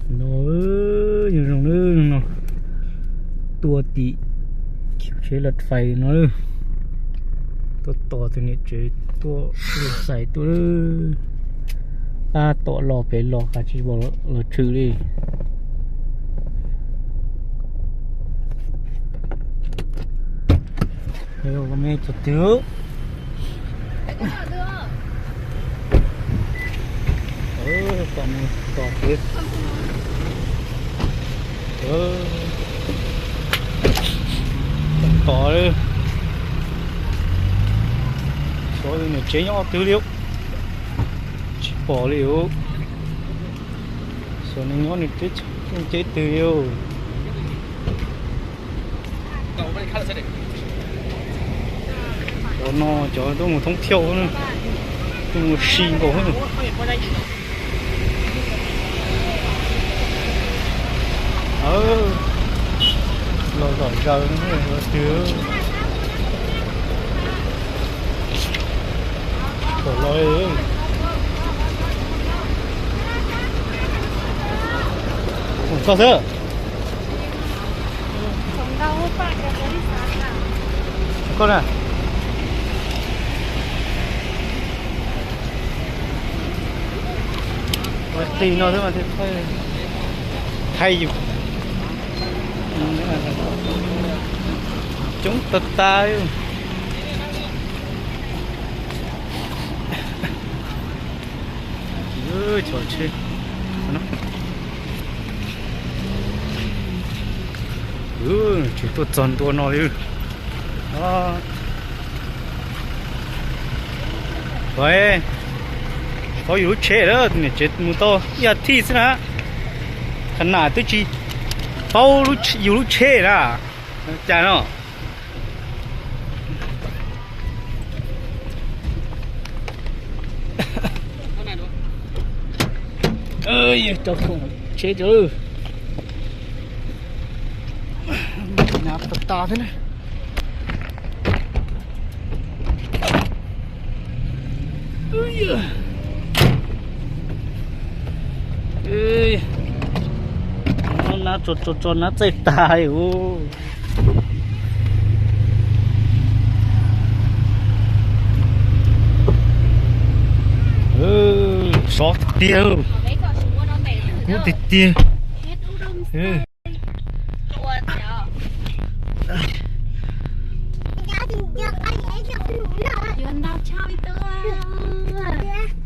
No, nyob zoo no, tuaj tim tsheb laj fais no, tuaj tos tus niam tsev tuaj laj fais tuaj, tab tom los pem los qas tsis pom los tshwm li. Me cov twg, tom mus tom twg, tom li, xyov niam tsev nyob twg li, tsis pom li os. Xyov nws nyob nws teb chaws twg li os. Cov no cov tuaj mus thoob thiauj, tuaj mus si nkaus. Los zom zaws twg, los, koj xwb. Koj na. Ua qis no xwb mas thiaj thaij yus. Coob tag tag. Tsheb, tsis tuaj txog ntua no li. Ov, yus lub tsheb lawm, niam tsev mus tau ib as thiv xwb na. Qhov nam twb tsis paub yus lub tsheb na. Cas no. Rau khoom tsheb rau. Nyav tas tas thiab na. Nab tso tso tso nab txaij tas ub. Sov tiag, kub tiag tiag. Yuav ntau tshaj ib tug.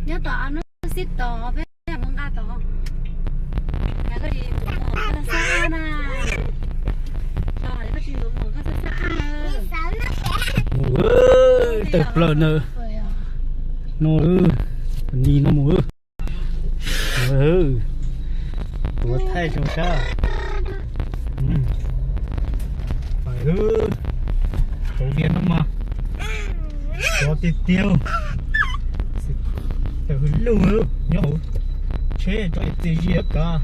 Nyob tom no xib tos peb mus nqa tod. Koj tsis mus koj xab ab na. Koj tsis mus koj xab ab na. Tawm plaws ntawd no, nim no mus. Tuav thaij zoo sab. Hauv vias no mas sov tiag tiag. Tawm hwj lug nyob hauv tsheb tso txias zi kav.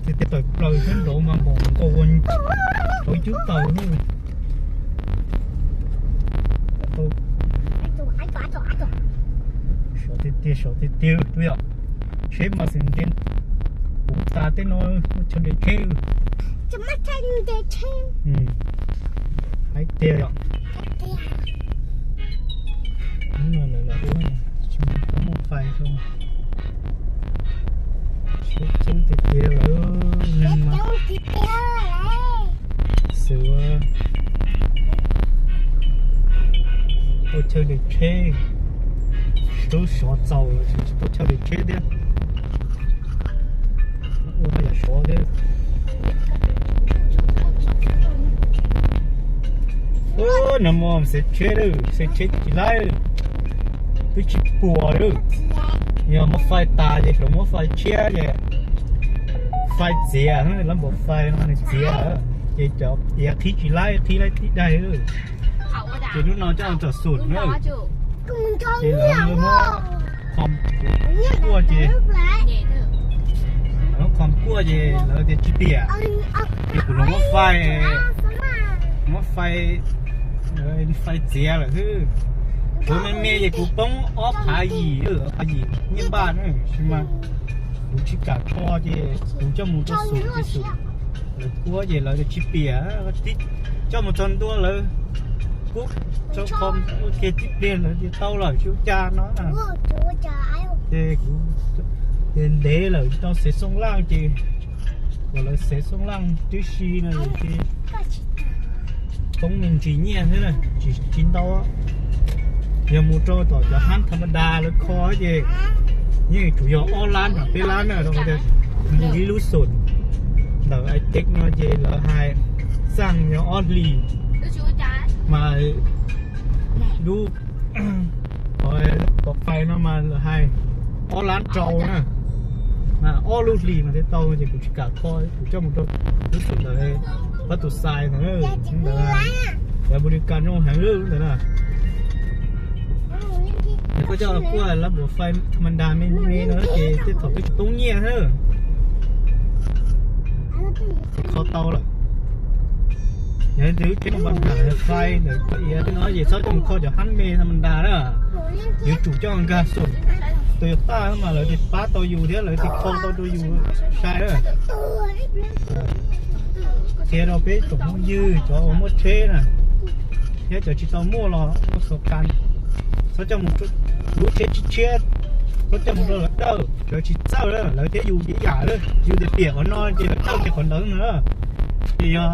Tiag tiag tawm plaws sab nraud mas npaum nkaus ua rau cub taws. Sov tiag tiag, sov tiag tiag yom. Tsheb mas xwm nti puv tas tej no, muaj chaw nres tsheb. Hais tiag yom. Hnub no lawv los ua tsis muaj fais rau, tsheb coob tiag tiag lawm, neeg mas xwm tau chaw nres tsheb, tub sov txaus lawm tsis tau chaw nres tsheb thiab. Ua yam sov thiab. Nag hmo xaiv tsheb lawm, xaiv tsheb tsis laib, twb tsis puas lawm. Yog muab fais tas ces hlawv muab fais tshiab ces fais txiav, lawv npaum fais no nws txiav, ces cov iav qhib tsis laib, qhib laib tib daig lawm. Ces hnub no coj tsom xum na, ces lawv muab qhov kuaj ces, lawv muab qhov kuaj ces lawv tias tsis piam, ces kuv los muab fais, muab fais, fais txiav lawm xwb. Kuv me me ces kuv poob ob phav yim, ob phav yim nyiaj npaj na, tab sis mas kuv tsis kam kho ces kuv coj mus rau Xum ces Xum lawv kuab ces lawv tsis piam, coj mus txog ntua lawv kuab tso kho ua ke tib pliag lawv tias tau lawm tsis ua cas no na. Ces kuv ces ntev lawm tsis tau xev xoo laj ces kom lawv xev xoo laj tib si no ces poob me ntsis nyiaj xwb na, tsis tsis ntau. Yog mus rau tom cov hab tham ma das lawv kho ces yeej tsuas yog ob lab nram peb lab na, rau qhov tias mus ib lub Xum ntawm Aitech no ces lawv hais xaj yog ob hlis, mas lub qhov, qhov fais no mas lawv hais ob lab rau na, mas ob lub hlis mas thiaj tau ces kuv tsis kam kho, kuv coj mus rau lub Xum ntawd, pab tus xais ntawd, ntawd cov npau li kas zoo heev lub ntawd na. Yog koj coj los kuaj lab npam fais tham ma das me me no ces tej thaum twb tsis poob nyiaj na, kho tau lawm. Yog leej twg lub tsheb no npam nram fais ntawm koj iav tej no ces txhob coj mus kho cov hab me tham ma das na, yuav tsum coj nkag Xum. Toyota mas lawv thiaj pab tau yus thiab lawv thiaj kho tau rau yus sai na. Qhia rau peb tsoom phooj ywg cov uas muaj tsheb na, thiab cov tsis tau muaj los muaj xov kas, txhob coj mus, lub tsheb tshiab tshiab txhob coj mus rau lawv dawj, lawv tsis txawj na, lawv thiab yus ib yam na, yus tias piam qhov no ces lawv dawj kiag qhov ntawd no na. Ces yog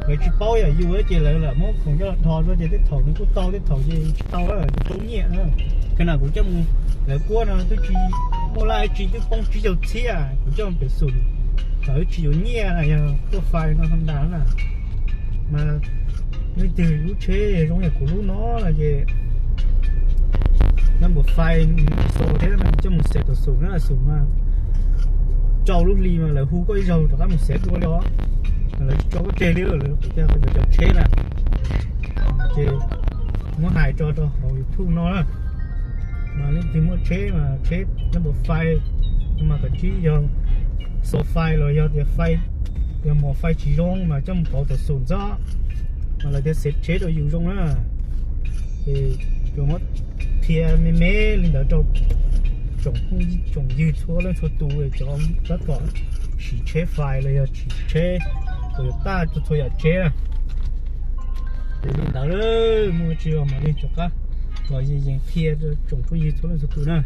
lawv tsis paub yam yus ces lawv lam muab khoom coj los dhos rau ces tej thaum nws kuj tau, tej thaum ces tsis tau, tsis poob nyiaj na. Qhov no kuv coj mus lawv kuab no twb tsis muaj laj tsi, twb poob tsib caug txhiab, kuv coj mus pem Xum, thaum twb tsis yuav nyiaj na, yog kuaj fais no tham ma das na. Mas leej twg lub tsheb zoo yam kuv lub no no ces lab npam fais xo thiab mas coj mus xev tom Xum na, Xum mas rau lub hli mas lawv hu koj ib zaug rov qab mus xev dua li os, lawv tsis tso koj tseg li, lawv qhia qhov ntawd cov tsheb na. Ces muab hais tso rau hauv YouTube no na. Mas leej twg muaj tsheb mas tsheb lab npam fais mas kom tsib yog xov fais los yog tias fais, yog mos fais tsis zoo mas coj mus pauv tom Xum txhob, mas lawv thiaj xev tsheb rau yus zoo na. Ces yuav muab qhia me me li ntawd rau tsoom phooj tsoom ywg txhua leej txhua tus cov tab tom siv tsheb fais los yog siv tsheb Toyota txhua txhua yam tsheb na. Ces li ntawd muaj tsis los mam li rov qab los yees yees qhia rau tsoom phooj ywg txhua leej txhua tus na.